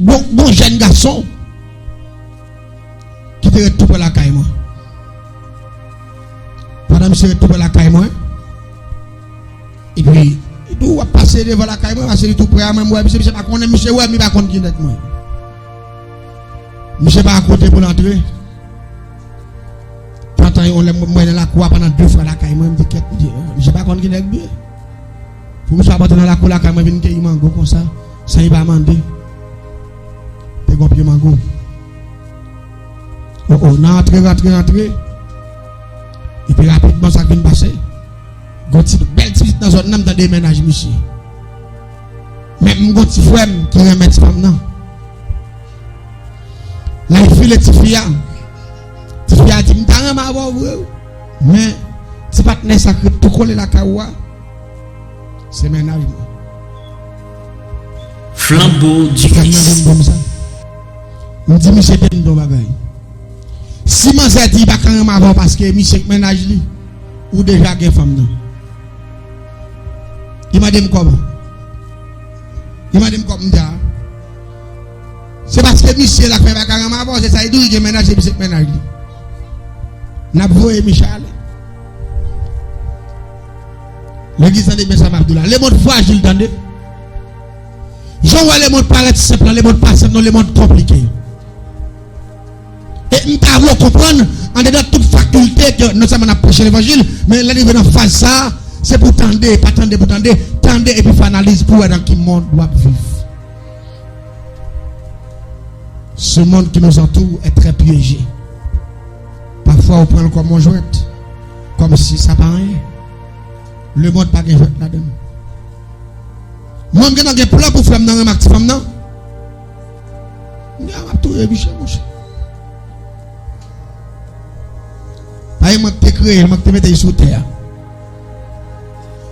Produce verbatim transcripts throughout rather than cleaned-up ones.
Gon, gon jèn gason ki te ret tou prè lakay mwen. Pandan misye ret tou prè lakay mwen, epi li di w ap pase devan lakay mwen, paske li tou prè a, mwen, m wè misye, misye pa konnen, misye wè m, li pa konn ki nèg mwen. Misye pa kote pou l antre. Pantan yon lè m wè nan lakou a pandan de fwa lakay mwen, m di kèt, m di, "Ah, misye pa konn ki nèg li ye." Pou misye ap antre nan lakou lakay mwen vin keyi mango konsa, san li pa mande. Te gon pye mango. O, o, nan antre, rantre, rantre. Epi rapidman sa k vin pase. Gon ti bèl ti pitit nan zòn nan, m tande mennaj misye. Men m gon ti frè m ki renmen ti fanm nan. Lè l file tifi a, tifi a di, "M ta renmen avè w vre wi." Men ti patnè sa k ret tou kole lakay ou a, se mennaj mwen. Flanbo di Kris. Frè m nan vin di m sa. M di misye, "Tande yon bagay. Si manzè di li pa ka renmen avè w paske misye k mennaj li, ou deja gen fanm nan." Li mande m kòman. Li mande m kòman m di a. Se paske misye la k fè pa ka renmen avè w, se sa li di w, li gen mennaj, se misye k mennaj li. N ap voye misye ale. Legliz, tande byen sa m ap di w la. Lemonn frajil, tande. Jan w wè lemonn parèt senp lan, lemonn pa senp non, lemonn konplike. E m ta vle w konprann, andedan tout fakilte ke non sèlman n ap preche levanjil, men lè n rive nan faz sa a, se pou w tande, pa tande pou tande, tande epi fè analiz pou w wè nan ki mond w ap viv. Ce monde qui nous entoure est très piégé. Pafwa ou pran l kòm yon jwèt, kòmsi sa pa anyen. Lemonn pa gen jwèt ladan l. Mwen, m gentan gen plan pou frè m nan renmen ak ti fanm nan. M di, "A, m ap touye biche, monchè." Paske mwen k te kreye l, mwen k te mete l sou tè a.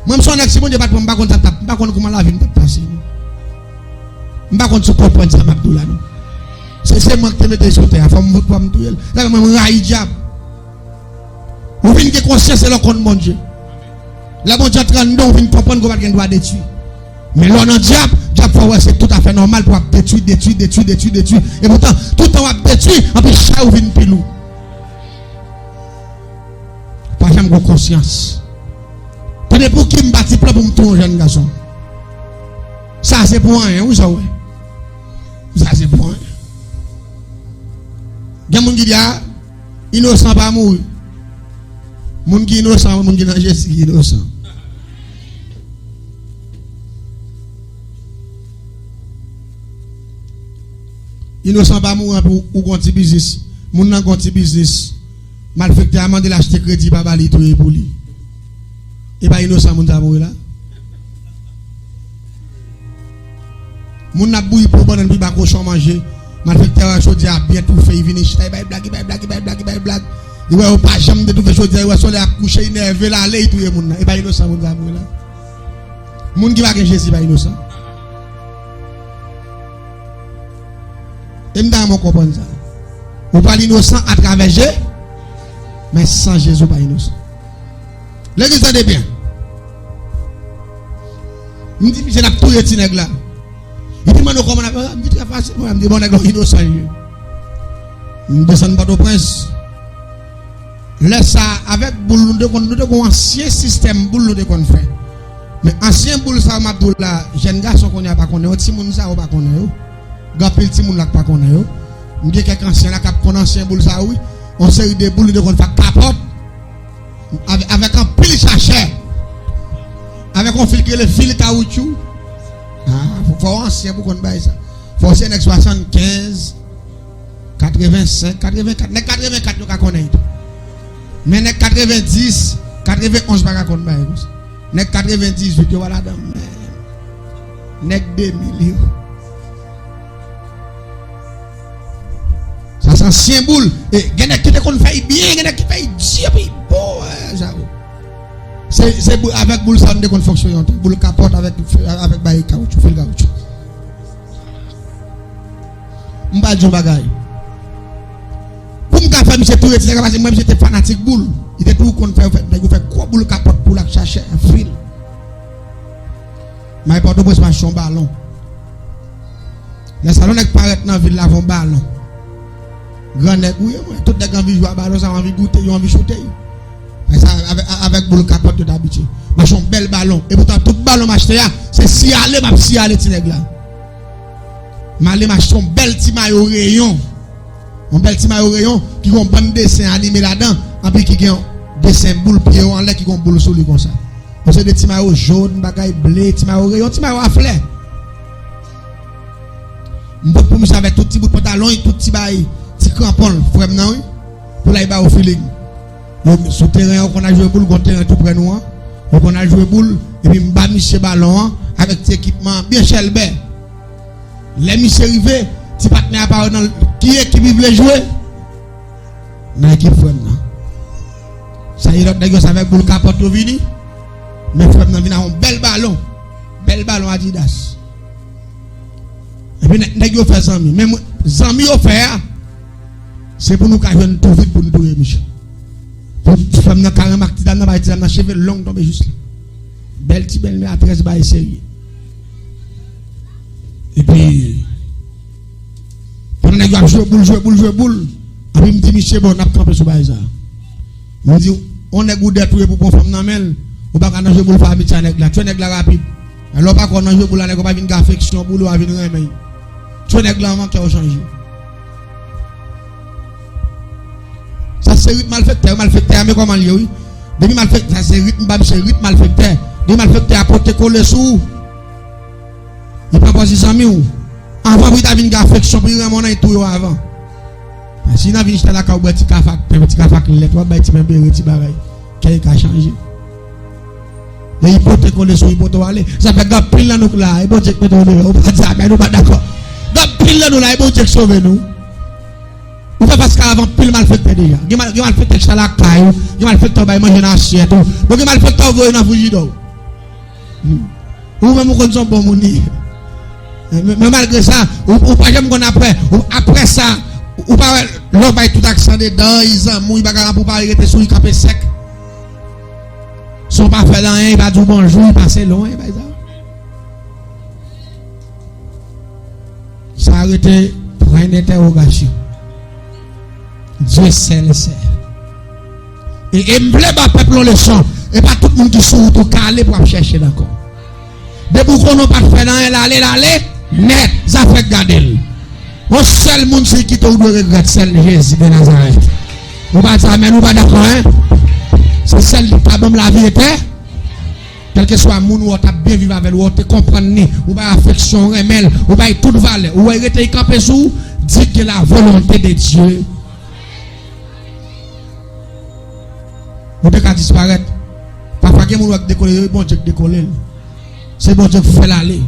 Mwen, m se yon nèg, si Bondye pa t pran m, m pa konn sa t ap, m pa konn kouman lavi m t ap pase, non. M pa konn si w konprann sa m ap di w la, non. Se, se mwen k te mete l sou tè a, fò m, fò m touye l. Sa fè mwen, m rayi dyab. Ou vin gen konsyans, se lè w konn Bondye. Lè Bondye antre anndan w, ou vin konprann ke w pa t gen dwa detwi. Men lè w nan dyab, dyab fè w wè se toutafè nòmal pou w ap detwi, detwi, detwi, detwi, detwi. E poutan, toutan w ap detwi, anpi chay ou vin pi lou. Pa janm gen konsyans. Tande, pouki m bati plan pou m touye yon jèn gason? Sa se pou anyen, wi, sa w wè. Sa se pou anyen. Gen moun ki di, a, inosan pa mouri. Moun ki inosan, moun ki nan Jezi ki inosan. Inosan pa mouri anpi ou, ou gon ti biznis. Moun nan gon ti biznis. Malfektè a mande l achte kredi, pa ba li, touye pou li. E pa inosan moun sa mouri la? Moun nan ap bouyi po bannann pou li ba kochon manje. Malfektè a wè chodyè a byen toufe, li vini chita, li bay blag, li bay blag, li bay blag, li bay blag. Li wè yo pa janm detoufe chodyè, li wè solèy ap kouche, li nève l ale, li touye moun nan. E pa inosan moun sa mouri la? Moun ki pa gen Jezi pa inosan. E m ta renmen w konprann sa. Ou pral inosan atravè Je, men san Jezi ou pa inosan. Legliz, tande byen. M di misye n ap touye ti nèg la. Li di mande w kòman n ap, m di trè fasil, mwen, m di bon nèg la inosan li ye. M desann Pòtoprens. Lè sa, avèk boul, nou te konn, nou te gon ansyen sistèm boul nou te konn fè. Men ansyen boul sa yo m ap di w la, jèn gason kounye a pa konnen yo, timoun sa yo pa konnen yo. Gen anpil timoun la k pa konnen yo. M gen kèk ansyen la k ap konn ansyen boul sa yo, wi. Yon seri de boul nou te konn fè ak kapòt. Avè-, avèk anpil chachè. Avèk yon fil ki rele fil kawotchou. A, fò, fò w ansyen pou konn bagay sa. Fò w se nèg swasannkenz. Katrevensenk, katrevenkat. Nèg katrevenkat yo ka konnen l tou. Men nèg katrevendis, katrevenonz pa ka konn bagay konsa. Nèg katrevendizuit yo pa ladan menm. Nèg de mil yo. Sa se ansyen boul. E gen nèg ki te konn fè l byen, gen nèg ki fè l di epi bon, e, sa yo. Se, se boul, avèk boul sa nou te konn fonksyone yon tan. Boul kapòt avèk, avèk bagay kawotchou, fil kawotchou. M pral di yon bagay. Pou m ka fè misye touye ti nèg la, paske mwen, misye te fanatik boul. Li te toujou konn fè, fè, nèg yo fè gwo boul kapòt pou l ak chachè, fil. May Pòtoprens mache yon balon. Lè sa yon nèg parèt nan vil la avè yon balon. Gran nèg, wi, mwen, tout nèg anvi jwe a balon sa, yo anvi goute, yo anvi choute. Sa, avèk, avèk boul kapòt yo t abitye. M achte yon bèl balon. Epoutan, tout balon m achte a, se siyale m ap siyale ti nèg la. M ale m achte yon bèl ti mayo reyon. Yon bèl ti mayo reyon ki gen yon bann desen anime ladan, anpi ki gen yon desen boul pye yo anlè ki gen yon boul sou li konsa. Yon seri de ti mayo jòn, bagay ble, ti mayo reyon, ti mayo a flè. M pot pou misye avèk tout ti bout pantalon, tout ti bay, ti kranpon l, frè m nan, wi. Pou l al ba yo feeling. Yo, sou teren an, yo konn al jwe boul, gon teren tou prè nou an. Yo konn al jwe boul, epi m ba misye balon an, avèk ti ekipman an, byen chèlbè. Lè misye rive, ti patnè a parèt nan ki ekip li vle jwe. Nan ekip frè m nan. Sa e lòt nèg yo sa avèk boul kapòt yo vini. Men frè m nan vin ak yon bèl balon. Bèl balon Adidas. Epi nèg, nèg yo fè zanmi. Men mwen, zanmi yo fè a, se pou nou ka jwenn tou vit pou nou touye misye. Pou frè m nan ka renmen ak ti dam nan, bay ti dam nan cheve long tonbe jis la. Bèl ti bèlmè a trèz bay serye. Epi, pandan nèg yo ap jwe boul, jwe boul, jwe boul, epi m di misye, bon, n ap kanpe sou bagay sa. M di, yon nèg ou dèt ou ye pou pran fanm nan men l, ou pa ka nan jwe boul pa amitye a nèg la. Tchwe nèg la rapid. Lè w pa kwè w nan jwe boul a nèg, ou pa vin gen afeksyon pou li, ou pa vin renmen l. Tchwe nèg la anvan kè w chanje. Sa se rit malfektè, malfektè a, men kòman l ye, wi. Depi malfektè, sa se rit, m ba misye rit malfektè. Depi malfektè a pote kole sou ou, li pran pòz li zanmi w. Anvan pou li ta vin gen afeksyon pou li renmen w nan, li touye w avan. Si nan vin chita lakay ou bwè ti kafe ak pen, ti kafe ak lèt, w ap bay ti pen bere, ti bagay. Kè li ka chanje. Men li pote kole sou, li pote w ale. Sa fè gen anpil nan nou k la, e Bondye k mete w deyò. Ou pa di amèn, ou pa dakò. Gen anpil nan nou la, e Bondye k sove nou. Ou fè fas ka avè anpil malfektè deja. Gen mal, gen malfektè k chita lakay ou, gen malfektè w bay manje nan asyèt ou. Bon, gen malfektè w voye nan frijidè w. Hmm. Ou menm ou konn se yon bon moun li ye. Men, men malgre sa, ou, ou pa janm konn apre. Ou, apre sa, ou pa wè, lè w bay tout ak san dedan, li zanmi w, li bagay pou pa rete sou li kanpe sèk. San w pa fè l anyen, li pa di w bonjou, li pase lwen, bay sa. Sa rete pwen dentèwogasyon. Dye sèl sè. E, e m vle ba pèp la yon leson. E pa tout moun ki sou wout ou kale pou ap chèche l ankò. Depi w konnen w pa t fè l anyen, l ale, l ale nèt. Zafè k gade l. Yon sèl moun si l kite w dwe regrèt, sèl Jezi de Nazarèt. Ou pa di amèn, ou pa dakò, en? Se sèl li k pa ban m lavi etè. Kèlkeswa moun ou wè w t ap byen viv avè l, ou wè w te konprann li, ou bay afeksyon, ou renmen l, ou bay tout valè, ou wè l rete, li kanpe sou ou, di ke la volonté de Dieu. Ou te ka disparèt. Pafwa gen moun ou wè k dekole, se Bondye k dekole l. Se Bondye k fè l ale.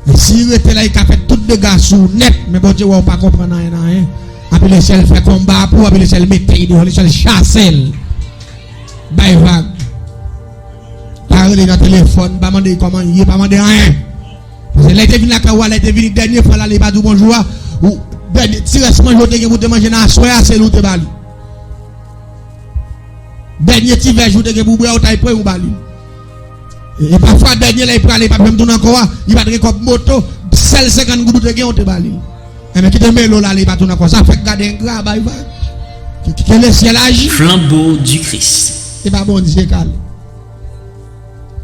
E si l rete la, li ka fè tout dega sou ou nèt, men Bondye wè ou pa konprann anyen nan anyen. Epi lesyèl fè konba pou ou, epi lesyèl mete l deyò, lesyèl chase l. Bay vag. Pa rele nan telefòn, pa mande kòman l ye, pa mande anyen. Paske lè l te vin lakay ou a, lè l te vini dènye fwa l ale, li pa di w bonjou a, ou, dènye ti rès manje ou te gen pou te manje nan aswè a, se li ou te ba li. Dènye ti vè ji ou te gen pou bwè, ou t al pran, ou ba li. E, e pafwa, dènye lè li prale, li p ap janm tounen ankò a, li pa t gen kòb moto, sèl senkant goud ou te gen, ou te ba li. Enben, kite mele w l ale, li pa tounen ankò. Sa fèk gade engra, bay vag. Ke, ke, ke lesyèl aji. Flanbo di Kris. E pa Bondye k ale.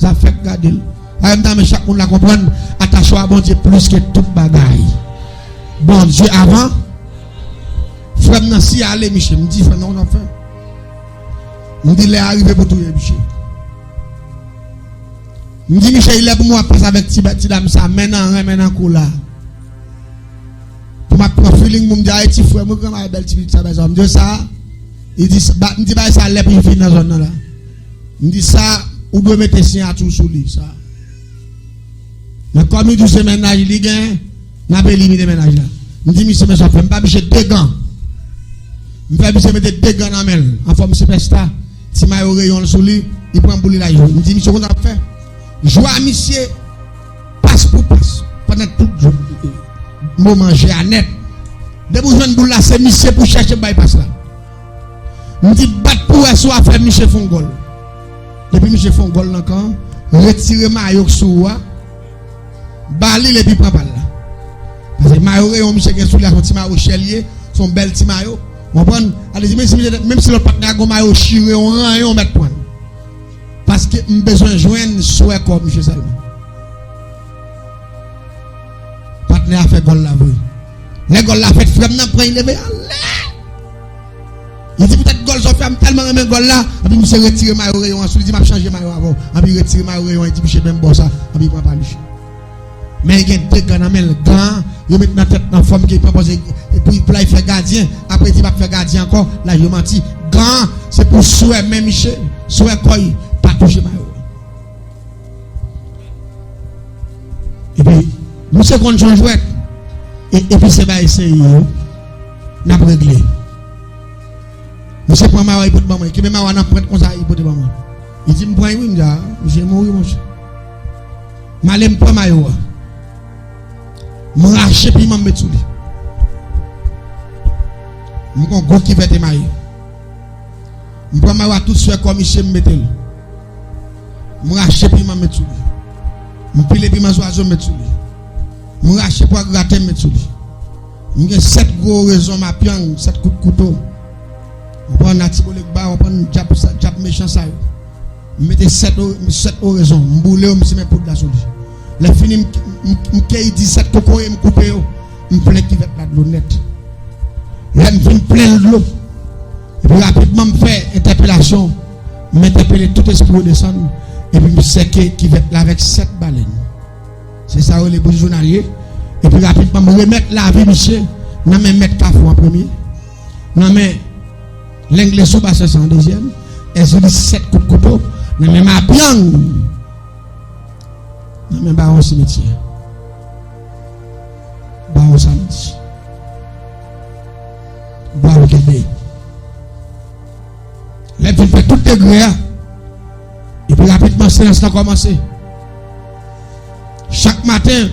Sa fèk gade l. Sa fè m ta renmen chak moun la konprann, atache w a Bondye plis ke tout bagay. Bondye avan. Frè m nan siyale misye, m di frè m nan, ou nan fè. M di lè a rive pou touye misye. M di misye, lè pou mwen ap pase avèk ti, ti dam sa, men nan ren, men nan kou la. Pou m ap pran feeling, pou m di, ay, ti frè m, ou granmay bèl ti pitit sa, bèl sa. M di yo sa, li di, sa, ba, m di, bay sa lè pou l fin nan zòn nan la. M di sa, ou dwe mete siyati w sou li, sa. Men kòm li di w se mennaj li gen, n ap elimine mennaj la. M di misye, men sa w ap fè, m ba misye de gan. M fè misye mete de gan nan men l, an fòm sipèsta, ti mayo reyon l sou li, li pran boul li la jwe. M di misye, konn sa w ap fè? Jwe a misye, pas pou pas, pandan tout jou, moman jwe a nèt. Depi w jwenn boul la, se misye pou chèche bay pas la. M di bat pou wè si w a fè misye fè yon gòl. Depi misye fè yon gòl nan kan an, retire mayo k sou ou a, ba li l epi pran pa l la. Paske mayo reyon misye gen sou li a, se yon ti mayo chè li ye, se yon bèl ti mayo. Ou konprann? Alè di, menm si misye, menm si lòt patnè a gen yon mayo chire, yon ranyon mèt pran l. Paske m bezwen jwenn swè kò misye sèlman. Patnè a fè gòl la vre. Lè gòl la fèt, frè m nan pran, li leve anlè. Li di, poutèt gòl sa w fè a, m tèlman renmen gòl la. Anpi misye retire mayo reyon an sou li, di, m ap chanje mayo avè w. Anpi retire mayo reyon an, li di, misye, men m ba w sa. Anpi pran pa misye. Men li gen de gan nan men l. Gan an, yo met nan tèt nan fòm ke li pran pòz, e pou, pou l al fè gadyen. Apre li di l p ap fè gadyen ankò, l al jwe manti. Gan an, se pou swè men misye, swè kò l, pa touche mayo. Epi, misye konn jwe jwèt. E, epi se bagay serye yo n ap regle. Misye pran mayo a, li pote ban mwen. Kenbe mayo a nan pwent konsa, li pote ban mwen. Li di, m pran l wi, m di, a, misye mouri, monchè. M ale, m pran mayo a. M rache piman, m met sou li. M gon gwo kivèt emaye. M pran mayo a, tout swè kò misye, m mete l. M rache piman, m met sou li. M pile piman zwazo, m met sou li. M rache pwa graten, m met sou li. M gen sèt gwo orezon mapyang, sèt kout kouto. Ou pran nati bolegba, ou pran dyab sa, dyab mechan sa yo. M mete sèt o-, sèt orezon, m boule yo, m simen poud la sou li. Lè fini, m, m, m keyi disèt kokoye, m koupe yo, m plen kivèt la dlo nèt. Lè m fin plen l dlo, epi rapidman m fè entèpelasyon, m entèpele tout espri yo desann, epi m sèke kivèt la avèk sèt balèn. Se sa yo rele bouji jounal ye. Epi rapidman, m remèt lavi misye nan men mèt kafou an premye, nan men lenglesou basen sa an dezyèm, Èzili sèt kout kouto nan men mapyang, nan men bawon simetyè. Bawon samdi. Bawon kenbe. Lè m fin fè tout degre a, epi rapidman silans lan kòmanse. Chak maten,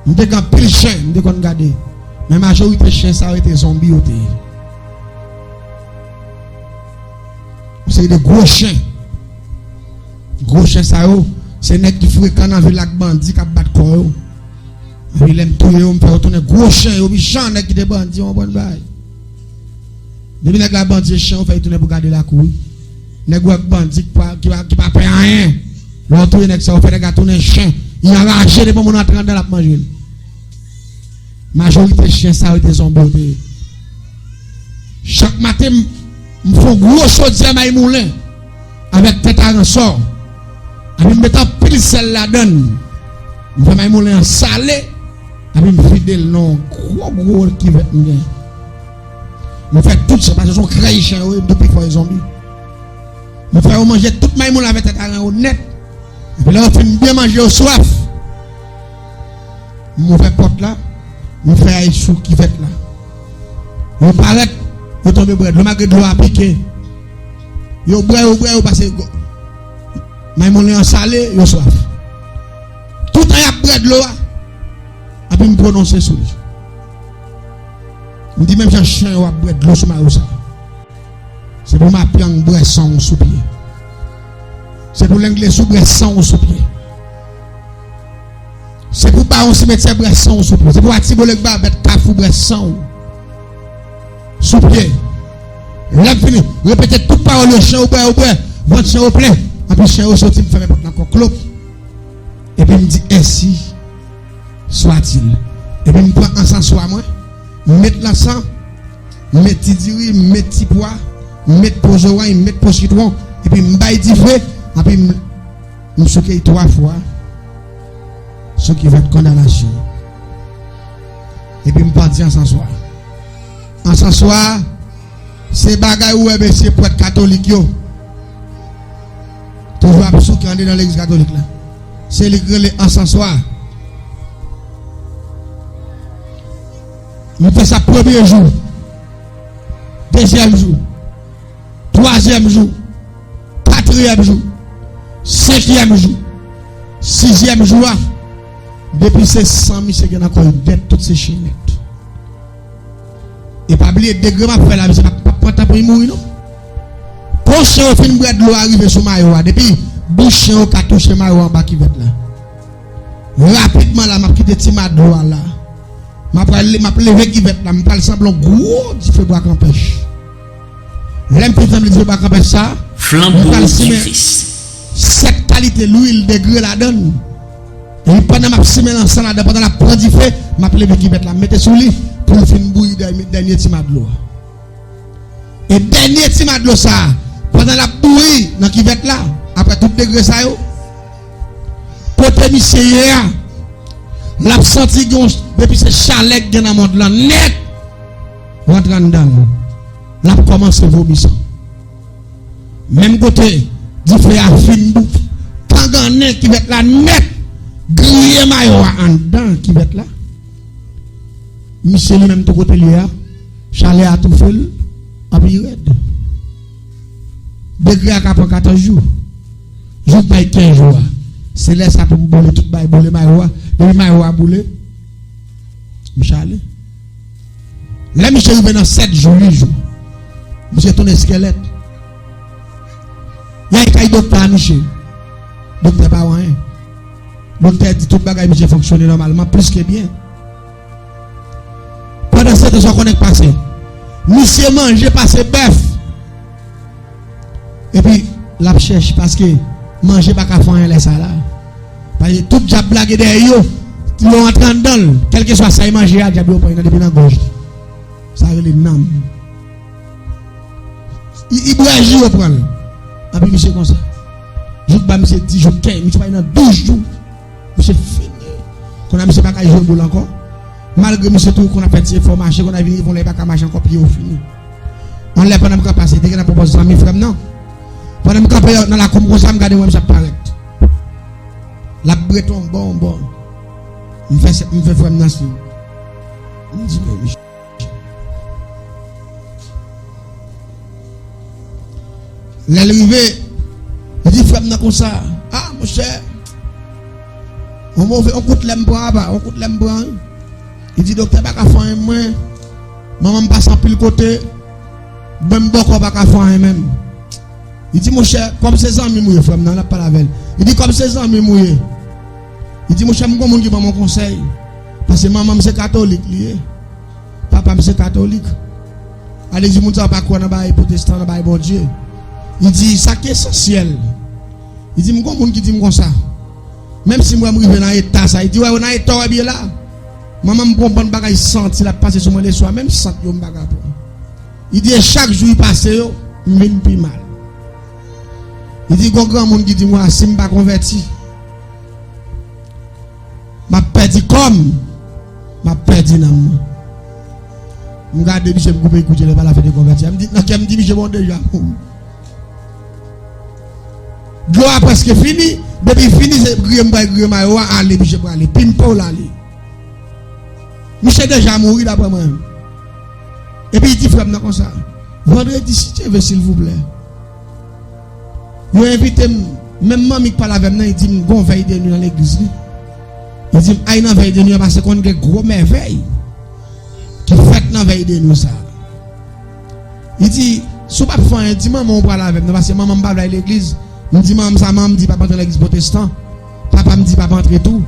m te gen anpil chen, m te konn gade. Men majorite chen sa yo te zonbi yo te ye. Yon seri de gwo chen. Gwo chen sa yo, se nèg ki frekan nan vil ak bandi k ap bat kò yo. Epi lè m touye yo, m fè yo tounen gwo chen, yo mechan, nèg ki te bandi, yon bon bagay. Depi nèg la bandi, e chen, yo fè yo tounen pou gade lakou, wi. Nèg wè ak bandi ki pa, ki pa, ki pa pè anyen. Lè w touye nèg sa, ou fè nèg la tounen chen. Li anraje, depi yon moun rantre anndan l, l ap manje l. Majorite chen sa yo te zonbi yo te ye. Chak maten, m, m fè yon gwo chodyè may moulen avèk tèt aransò. Epi m met anpil sèl ladan l. M fè may moulen an sale. Epi m vide l nan yon gwo, gwo kivèt m gen. M fè tout chen, paske se yon krèy chen yo ye, m tou pi fò e zonbi. M fè yo manje tout may moulen avèk tèt aran yo nèt. Epi lè yo fin byen manje, yo swaf. M ouvè pòt la, m fè ay sou kivèt la. Yo parèt, yo tonbe bwè dlo, malgre dlo a pike. Yo bwè, yo bwè, yo pase gò-, may moulen an sale, yo swaf. Toutan y ap bwè dlo a, epi m pwononse sou li. M di, menm jan chen yo ap bwè dlo sou mayo sa. Se pou mapyang bwè san w sou pye. Se pou lenglesou bwè san w sou pye. Se pou bawon simetyè bwè san w sou pye. Se pou atibolegba bèt kafou bwè san w sou pye. Lè m fini, repete tout pawòl yo, chen yo bwè, yo bwè, vant chen yo plen. Epi chen yo soti, m fèmen pòt lan kòklop. Epi m di, ensi swatil. Epi m pran ansanswa mwen, m met lansan, m met ti diri, m met ti pwa, m met po zoranj, m met po sitwon, epi m bay dife, epi m, m souke l twa fwa sou kivèt kondanasyon. Epi m pati ansanswa. Ansanswa, se bagay ou wè mesye prèt katolik yo toujou ap souke andedan legliz katolik la. Se li k rele ansanswa. M fè sa premye jou, dezyèm jou, twazyèm jou, katriyèm jou, senkyèm jou, sizyèm jou a, depi se san misye gen nan kò l, dèt tout se chen nèt. E pa bliye degre m ap fè la, misye p ap, p ap pran tan pou li mouri non. Kon chen yo fin bwè dlo a rive sou mayo a, depi bouch chen yo ka touche mayo anba kivèt la. Rapidman la, m ap kite ti ma dlo a la. M ap, m ap leve kivèt la, m pral sanble yon gwo dife bwa kanpèch. Lè m fin sanble dife bwa kanpèch sa, m pral simen sèt kalite lwil degre ladan l. Epi pandan m ap simen lansan ladan, pandan l ap pran dife, m ap leve kivèt la, m mete sou li pou l fin bouyi dènye, dènye ti ma dlo a. E dènye ti ma dlo sa a, pandan l ap bouyi nan kivèt la, apre tout degre sa yo, kote misye ye a, l ap santi gen yon, depi se chalè k gen nan mond lan nèt, rantre anndan l. L ap kòmanse vomi san. Menm kote dife a fin bou-, tangannen kivèt la nèt, griye mayo a anndan kivèt la. Misye li menm tou kote l ye a, chalè a toufe l, anpi rèd. Degre a ka pran katòz jou. Jouk bay kenz jou a. Se lè sa pou m boule tout bay, boule mayo a. Depi mayo a boule, misye ale. Lè misye rive nan sèt jou, uit jou, misye tounen eskèlèt. Y al kay doktè a misye. Doktè pa wè anyen. Doktè di tout bagay misye fonksyone nòmalman, plis ke byen. Pandan se tan, sa w konnen k pase? Misye manje pase bèf. Epi, l ap chèche, paske manje pa ka fè anyen lè sa la. Paske tout dyab lage dèyè yo, yo antre anndan l, kèlkeswa sa y manje a, dyab yo pran nan depi nan gòj li. Sa rele nanm. I, i bwè ji, yo pran l. Anpi misye konsa. Jouk ba misye dis jou, kenz, misye pa nan douz jou. Misye fini. Kounye a misye pa ka jwe boul ankò. Malgre misye tou konn ap fè ti efò mache, kounye a vin rive yon lè li pa ka mache ankò, pye yo fini. Yon lè pandan m kanpe ase, te gen nan pwopòz zanmi frè m nan. Pandan m kanpe nan lakou m konsa, m gade m wè misye ap parèt. L ap brete yon bò, yon bò. M fè, m fè frè m nan siy. M di, men misye. Lè l rive, li di frè m nan konsa, a, monchè, yon move, yon kout lè m pran apa, yon kout lè m pran, wi. Li di, doktè pa ka fè anyen mwen, manman m pase anpil kote, menm bòkò pa ka fè anyen menm. Li di, monchè, kòm se zanmi m ou ye, frè m nan, l ap pale avè l. Li di, kòm se zanmi m ou ye. Li di, monchè, m gon moun ki ban m yon konsèy. Paske manman m se katolik li ye. Papa m se katolik. Ale di moun sa yo pa kwè nan bagay pwotestan, nan bagay Bondye. Li di, sa ki esansyèl. Li di, m gon moun ki di m konsa. Menm si m wè m rive nan eta sa, li di, wè, nan eta w ap ye la. Manman m pran yon bann bagay santi, l ap pase sou mwen leswa, menm sant yo m pa ka pran. Li di, e chak jou li pase yo, m vin pi mal. Li di, gon granmoun ki di m, wa, si m pa konvèti, m ap pèdi kò m, m ap pèdi nanm mwen. M gade misye, m koupe kou, lè pa la fè de konvèti. M di, nan kè m di, misye bon deja mouri. Dlo a prèske fini, depi fini, se griye m pral griye mayo a, ale, misye prale. Pimpe w l ale. Misye deja mouri, daprè mwen menm. Epi li di frè m nan konsa, vandredi, si Dye vle, silvouplè. Yo envite m, menm manmi k pale avè m nan, li di m gon vèy de nwi nan legliz li. Li di m al nan vèy de nwi an, paske konn gen gwo mèvèy ki fèt nan vèy de nwi sa. Li di, si w p ap fè anyen, di manman w pral avè m nan, paske manman m pa vle al legliz. M di manman m sa, manman m di pa p antre nan legliz pwotestan. Papa m di pa p antre tou.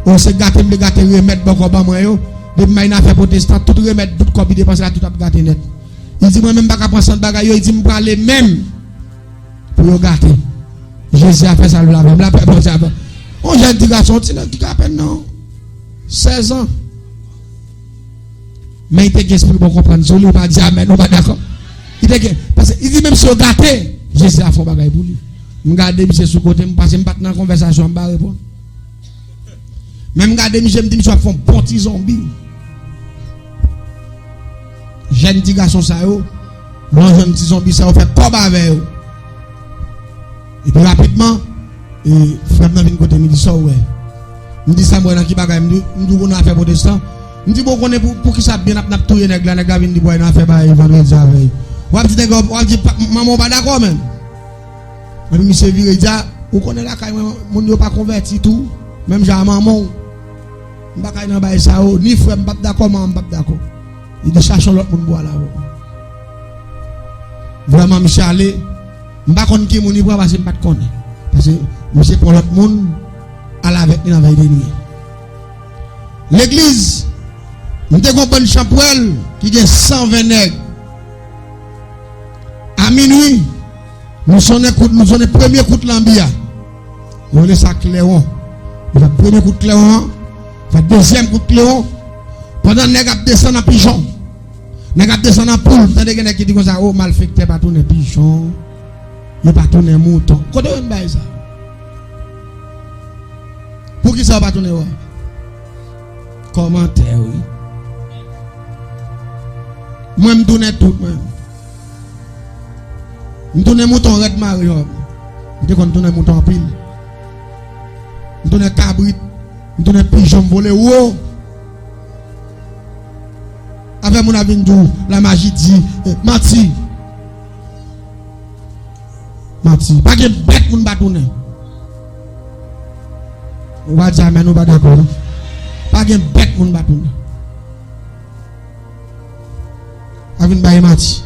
O, se gate m vle gate remèd bòkò ban mwen yo. Depi m al nan afè pwotestan, tout remèd, tout kòb li depanse la, tout ap gate nèt. Li di mwen menm m pa ka pran sant bagay yo, li di m prale menm pou yo gate. Jezi a fè sa l vle avè m, lapè Bondye avè m. Yon jèn ti gason, ti nèg ki ka apèn nan sèz an. Men li te gen espri bon konprann sou li, ou pa di amèn, ou pa dakò. Li te gen, paske li di menm si yo gate, Jezi a fè yon bagay pou li. M gade misye sou kote m, paske m pa t nan konvèsasyon an, m pa reponn. Men m gade misye, m di misye ap fè yon bon ti zonbi. Jèn ti gason sa yo, lè w jwenn ti zonbi sa yo, fè kòb avè yo. Epi rapidman, e, frè m nan vin kote m, li di, sa w wè? M di, sa m wè nan ki bagay? M di, m di, ou nan afè pwotestan? M di, bon, ou konnen pou, poukisa byen n ap, n ap touye nèg la, nèg la vin di pou al nan afè bagay vandredi avè l. W ap di nèg la, w ap di, pa, manman w pa dakò menm. Epi misye vire, li di, a, ou konnen lakay mwen, moun yo pa konvèti tou, menm jan a manman w. M pa ka al nan bagay sa yo, ni frè m p ap dakò, manman m p ap dakò. Li di, chache yon lòt moun pou al avè w. Vrèman, misye ale. M pa konn ki moun li pran, paske m pa t konnen. Paske misye pran lòt moun, al avèk li nan vèy de nwi. Legliz, M te gen yon bann chanpwèl ki gen san ven nèg. A minwi, nou sonnen kout, nou sonnen premye kout lanbi a. Yo rele sa klewon. Yo fè premye kout klewon an, fè dezyèm kout klewon. Pandan nèg ap desann an pijon, nèg ap desann an poul, m tande gen nèg ki di konsa, "O, malfektè pa tounen pijon, yo pa tounen mouton." Kote yo jwenn bagay sa? Poukisa yo pa tounen yo? Kòmantè, wi. Mwen, m tounen tout, mwen. M tounen mouton rèd mare, jòb. M te konn tounen mouton anpil. M tounen kabrit. M tounen pijon, m vole wo. Afè moun ap vin di w, la maji di, eh, manti. Manti. Pa gen bèt moun pa tounen. Ou pa di amèn, ou pa dakò, non? Pa gen bèt moun pa tounen. Pa vin bay manti.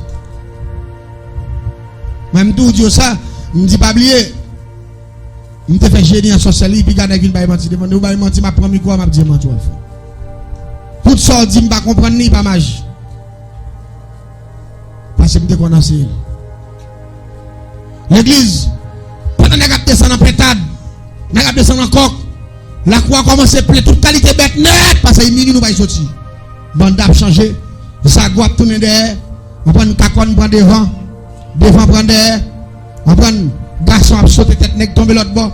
Mwen, m toujou di yo sa, m di pa bliye. M te fè jeni an sòsèlri, piga nèg vin bay manti. Depi ou bay manti, m ap pran mikwo a, m ap di manti w ap fè. Tout sa w di, m pa konprann li, pa maji. Paske m te konn anseye l. Legliz, pandan nèg ap desann an pentad, nèg ap desann an kòk, lakou a kòmanse plen tout kalite bèt nèt, paske e minwi nou bay soti. Banda ap chanje, zago ap tounen dèyè, ou konprann, kakòn pran devan, devan pran dèyè, ou konprann, gason ap sote tèt nèg tonbe lòt bò,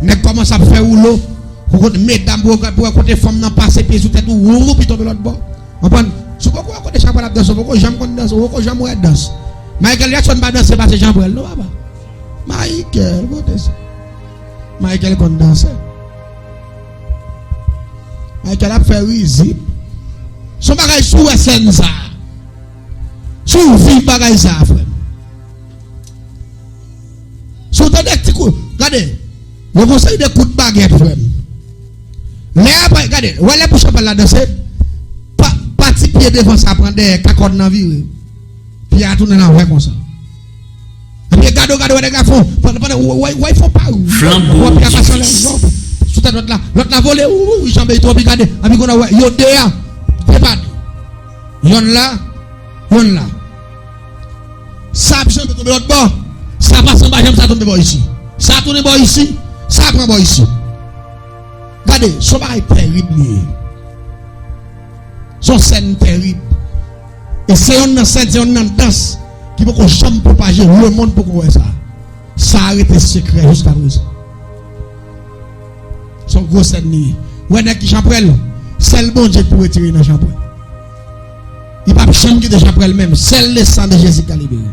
nèg kòmanse ap fè woulo, ou konn medam pou, pou wè kote fanm nan pase pye sou tèt ou, woup, li tonbe lòt bò. Konprann? Si w poko wè kote chanpwèl ap danse, w poko janm konn danse, w poko janm wè dans. Michael Jackson pa danse pase chanpwèl, non, papa. Michael, kote sa? Michael konn danse. Michael ap fè rizib. Se yon bagay si w wè sèn sa. Si w viv bagay sa, frè m. Si w tande ti kou, gade, yo gon seri de kout bagèt, frè m. Lè apre, gade, wè lè pou chanpwèl la danse, pa, pati pye devan sa pran dèyè, kakòn nan vire. Pye a tounen nan vè konsa. Epi gade, gade, wè nèg la fon, pandan, pandan, wè, wè, wè, fon pa, wè, wè pye a pase anlè, non, sou tèt lòt la, lòt la vole, ou, ou, janbe twò, epi gade, epi kounye a, wè, yo de a, de pa de. Yonn la, yonn la. Sa ap janbe tonbe lòt bò. Sa pase anba janm, sa tonbe bò isi. Sa tounen bò isi. Sa pran bò isi. Gade, se yon bagay tèrib li ye. Se yon sèn tèrib. E se yonn nan sèn, se yonn nan dans ki poko janm pwopaje. Lemonn poko wè sa. Sa a rete sekrè jiska prezan. Se yon gwo sèn li ye. Ou wè nèg ki chanpwèl, sèl Bondye ki pou retire nan chanpwèl. Li p ap janm kite chanpwèl menm. Sèl le sang de Jésus ki ka libere.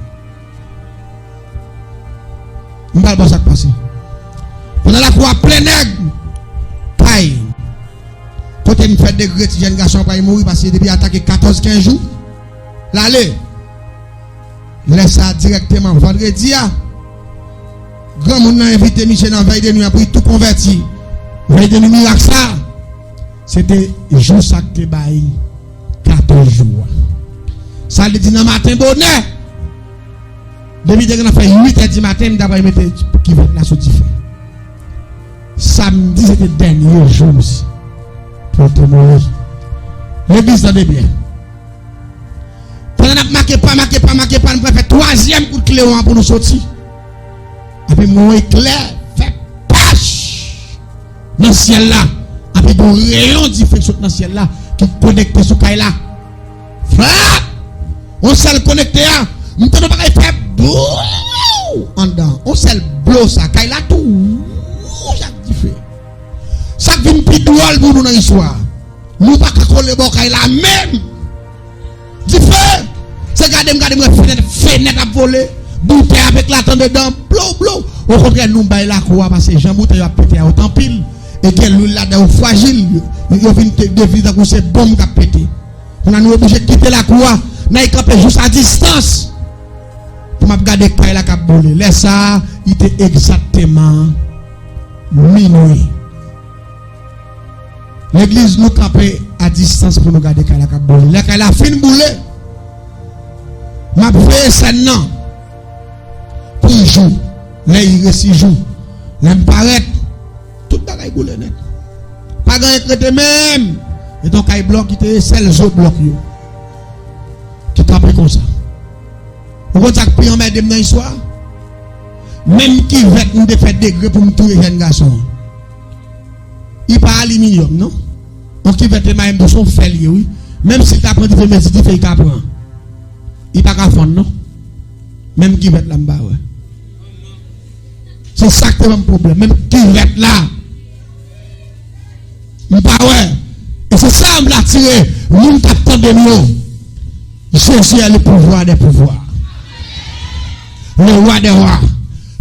M pral ba w sa k pase. Pandan lakou a plen nèg, kay, kote m fè degre ti jèn gason an pral mouri paske depi atake katòz kenz jou, l ale. Lè sa a, dirèkteman, vandredi a, granmoun nan envite misye nan vèy de nwi an pou li tou konvèti. Vèy de nwi mirak sa, se te jou sa k te bay katòz jou a. Sa vle di nan maten bonè, depi te gentan fè uit è di maten, m ta pral mete kivèt la sou dife. Samdi se te dènye jou misye pou l te mouri. Legliz, tande byen. Pandan n ap make pa, make pa, make pa, nou pral fè twazyèm kout klewon an pou nou soti. Epi m wè yon eklè fè pach nan syèl la. Epi gon reyon dife k sot nan syèl la ki konekte sou kay la. Frap! Yon sèl konekte a, m tande yon bagay fè bouw anndan. Yon sèl blo sa, kay la tou wouj ak dife. Sa k vin pi dwòl pou nou nan istwa a, nou pa ka kole bò kay la menm. Dife! Se gade m gade m wè fenèt, fenèt ap vole, boutèy ap eklate andedan, blow, blow. Okontrè, nou bay lakou a pase jan boutèy yo ap pete a yo t anpil. E gen lwil ladan yo frajil, yo, yo vin te, devni tankou se bonm k ap pete. Kounye a nou oblije kite lakou a, n al kanpe jis a distans pou m ap gade kay la k ap boule. Lè sa a, li te egzakteman minwi. Legliz, nou kanpe a distans pou nou gade kay la k ap boule. Lè kay la fin boule, m ap veye sèn nan pou jou. Lè li resi jou, lè m parèt, tout bagay boule nèt. Pa gen anyen k rete menm. Gen yon kay blòk ki te ye, sèl zo blòk yo ki kanpe konsa. Ou konn sa k pi anmède m nan istwa a? Menm kivèt m te fè degre pou m touye jèn gason an. Li pa aliminyòm, non. Yon kivèt te maye m tou, se yon fè l ye, wi. Menm si l ta pran dife, men si dife l ka pran. Li pa ka fonn, non. Menm kivèt la, m pa wè. Se sa k te ban m pwoblèm. Menm kivèt la, m pa wè. E se sa m vle atire moun k ap tande m yo. Jésus est le pouvoir des pouvoirs, le roi des rois.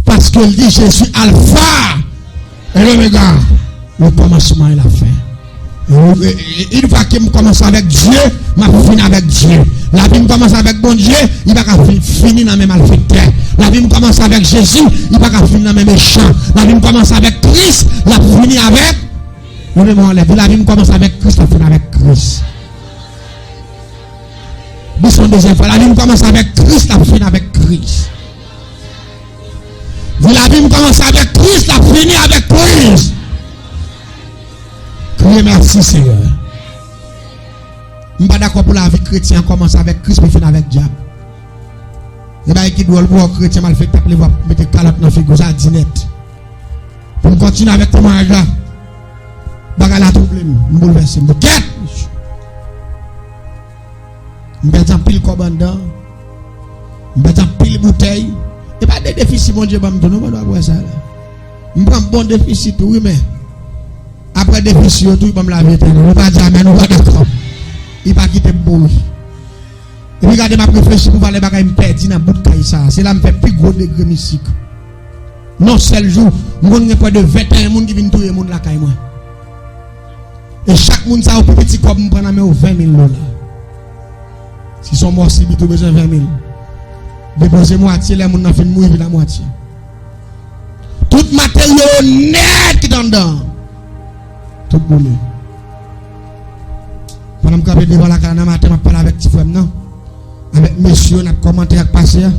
Paske l di, Jésus alfa e l'oméga, le commencement et la fin. E, e, e, une fois ke m kòmanse avèk Dye, m ap fini avèk Dye. Lavi m kòmanse avèk Bondye, li pa ka fi-, fini nan men malfektè. Lavi m kòmanse avèk Jezi, li pa ka fini nan men mechan. Lavi m kòmanse avèk Kris, l ap fini avèk, leve men w anlè, di, lavi m kòmanse avèk Kris, l ap fini avèk Kris. Di sa yon dezyèm fwa, lavi m kòmanse avèk Kris, l ap fini avèk Kris. Di, lavi m kòmanse avèk Kris, l ap fini avèk Kris. Kriye mèsi, Seyè. M pa dakò pou lavi kretyen an kòmanse avèk Kris, pou fini avèk dyab. Gen bagay ki dwòl pou wè yon kretyen malfektè ap leve ap mete kalòt nan figi w, sa di nèt. Pou m kontinye avèk temwayaj la, bagay la twouble m, m boulvèse, m di, kèt! M pèdi anpil kòb anndan. M pèdi anpil boutèy. E pa de defisi Bondye ban m tou, non, mwen dwa wè sa la. M pran bon defisi tou, wi, men apre defisi yo tou, li ban m lavi etènèl. Ou pa di amèn, ou pa dakò. Li pa kite m mouri. Epi gade, m ap reflechi pou valè bagay m pèdi nan bout kay sa a. Se la m fè pi gwo degre mistik. Nan sèl jou, m konn gen prè de venteyen moun ki vin touye moun lakay mwen. E chak moun sa yo, pi piti kòb m pran nan men yo, ven mil dola. Si se yon mò sibit, ou bezwen ven mil. Depoze mwatye, lè moun nan fin mouri, vin a mwatye. Tout materyo yo nèt ki t anndan an, tout boule. Pandan m kanpe devan lakay la nan maten, m ap pale avèk ti frè m nan, avèk mesye yo, n ap kòmante ak pase a.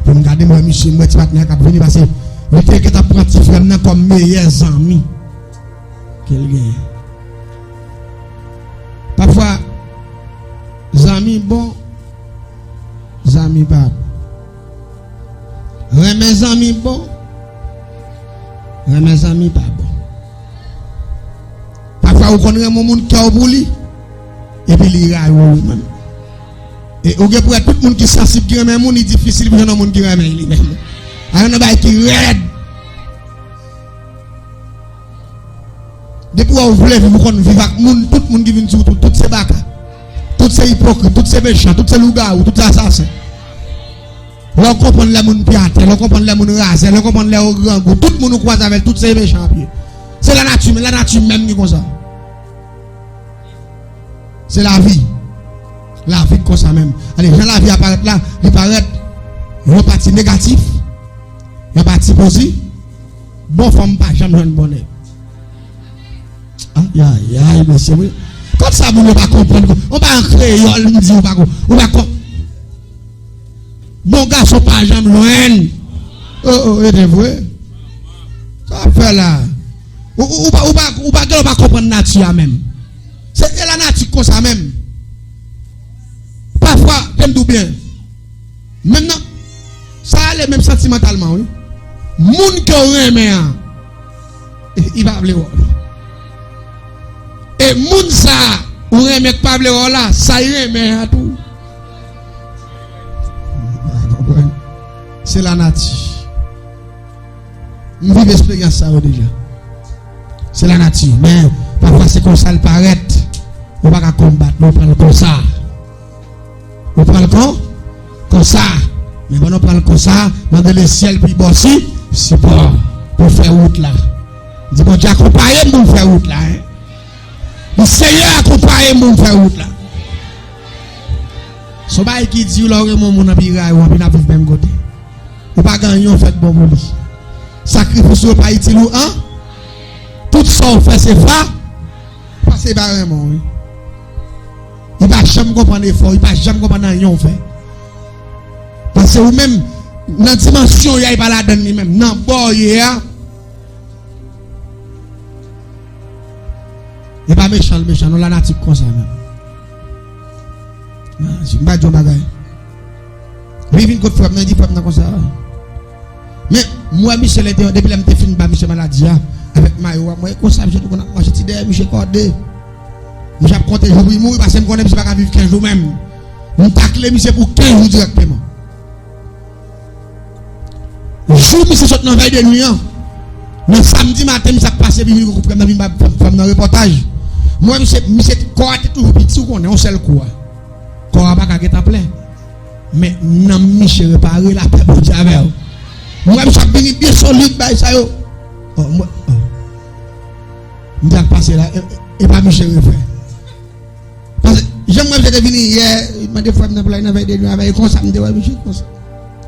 Epi m gade, m wè misye, m wè ti patnè a k ap vini, paske li te gentan pran ti frè m nan kòm meyè zanmi ke l genyen. Pafwa, zanmi bon, zanmi pa bon. Renmen zanmi bon, renmen zanmi pa bon. Pafwa, ou konn renmen yon moun, kè w pou li, epi li rayi w, wi, menm. E ou gen pou wè tout moun ki sansib, ki renmen moun, li difisil pou jwenn yon moun ki renmen li menm. A, yon bagay ki rèd. Depi w wè w vle viv, ou konn viv ak moun, tout moun ki vin sou wout ou, tout se baka. Tout se ipokrit, tout se mechan, tout se lougawou, tout se asasen. Lè w konprann lè moun pye atè, lè w konprann lè moun razè, lè w konprann lè yo grangou, tout moun ou kwaze avè l, tout se mechan ap ye. Se lanati, men lanati menm ki konsa. Se lavi. Lavi k konsa menm. Gade, jan lavi a parèt la, li parèt yon pati negatif, yon pati pozi-, bon fanm pa janm jwenn bon nèg. Ayayay, mesye, wi. Kòm sa moun yo pa konprann, ou pa an kreyòl, m di ou pa kon-, ou pa kon-, bon gason pa janm jwenn. Oh, oh, e te vre. Sa w ap fè la? Ou, ou, ou pa, ou pa, ou pa gen, ou pa konprann nati a menm. Se, e lanati konsa menm. Pafwa, te m di w byen, menm nan, sa ale menm santimantalman, wi. Moun ke w renmen an, li pa vle wè w. E moun sa a ou renmen k pa vle wè w la, sa l renmen an tou. Se lanati. M viv esperyans sa yo deja. Se lanati. Men, pafwa se konsa l parèt. Ou pa ka konbat, men ou pran l konsa. Ou pran l kon, konsa. Men pandan w pran l konsa, mande lesyèl pou l ba w si, sipò pou w fè wout la. Di, Bondye, akonpaye m pou m fè wout la, en. Di, Seyè, akonpaye m pou m fè wout la. Se yon bagay ki di, lè w renmen yon moun anpi rayi w anpi, n ap viv menm kote. Ou pa gen anyen w fè k bon pou li. Sakrifis ou yo pa itil ou an. Tout sa w fè se fa. Paske li pa renmen w, wi. Li pa janm konprann efò w, li pa janm konprann anyen w fè. Paske ou menm, nan dimansyon w ye a, li pa ladann li menm. Nan bò w ye a, E pa mechan l mechan, non, lanati konsa menm. Ah, si m pa di yon bagay. Li vin kot frè m nan, li di frè m nan konsa. Men, m wè misye lè te, depi lè m te fin ba misye maladi a, avèk mayo a, m wè konsa misye te konn ap mache ti dèyè misye kòde. Misye ap konte jou pou li mouri, paske m konnen misye pa ka viv kenz jou menm. M takle misye pou kenz jou dirèkteman. Jou misye sot nan vèy de nwi an, nan samdi maten, misye ap pase, epi vin kou frè m nan vin ba fanm nan repòtaj. M wè misye, misye kò a te toujou piti, ou konnen, yon sèl kou a. Kò a pa ka gentan plen. Men nanm misye repare, lapè Bondye avè w. M wè misye ap vini byen solid, bay sa yo. Oh, m wè, oh. M te ap pase la, e, e pa misye refè. Paske, jan m wè misye te vini yè, li mande frè m nan pou l al nan vèy de nwi avè l, e konsa m te wè misye, konsa.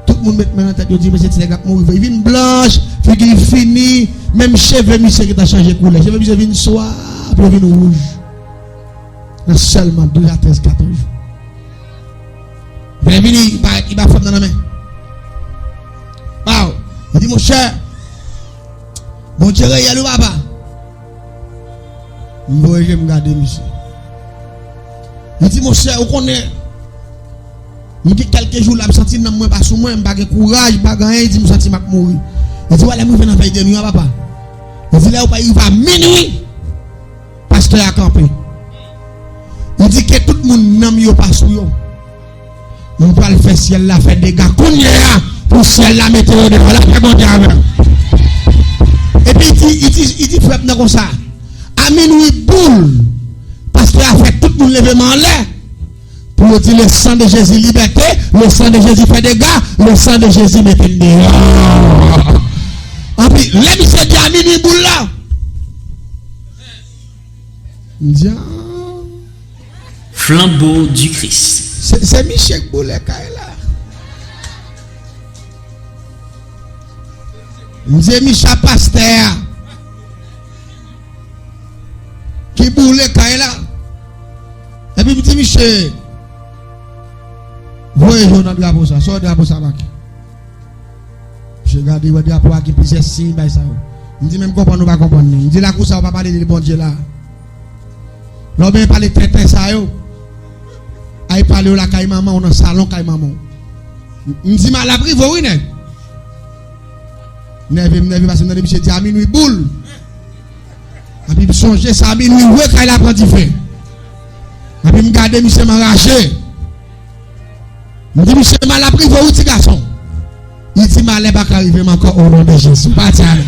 Tout moun met men nan tèt yo, di, "Mesye, ti nèg ap mouri vre." Li vin blanch, figi l fini, menm cheve misye gentan chanje koulè. Cheve misye vin swa, epi yo vin wouj. Nan sèlman douz a trèz, katòz jou. Lè vini, li ba, li ba frè m nan nan men. Waw, li di, "Monchè, Bondye reyèl wi, papa." M voye je m gade misye. Li di, "Monchè, ou konnen, m gen kèlke jou la, m santi nanm mwen pa sou mwen, m pa gen kouraj, m pa gen anyen." Li di, "M santi m ap mouri." Li di, "Wè, lè m rive nan vèy de nwi an, papa." Li di, "Lè yo pa rive a minwi, pastè a kanpe." Li di, "Ke tout moun nanm yo pa sou yo." M pral fè syèl la fè dega kounye a, pou syèl la mete yo deyò. Lapè Bondye avè w. Epi li di, li di, li di frè m nan konsa, a minwi boul, pastè a fè tout moun leve men anlè, pou yo di, "Le sang de Jésus liberté, le sang de Jésus fè dega, le sang de Jésus mete m deyò." Anpi, lè misye di a minwi boul la, m di, ah. Flambeau du Christ. Se, se misye k boule kay la. M di, "Misye a pastè a ki boule kay la." Epi m di, "Misye, voye je w nan drapo sa. Sa w drapo sa make?" Misye gade, wè drapo a gen plizyè siy, bay sa yo. M di, "Men m konprann ou pa konprann li." M di, "Lakou sa, ou pa pale de Bondye la. Lè w byen pale tenten sa yo, ay pale yo lakay manman w, nan salon kay manman w." M di, "Mal ap rive w, wi, nèg." Nève m nève, paske m tande misye di, "A minwi boul." Epi m sonje sa, a minwi, wè kay la pran dife. Epi m gade misye, m anraje. M di, "Misye, mal ap rive w, wi, ti gason." Li di, "Malè pa ka rive m ankò, o non de Jezi." Pa di amèn.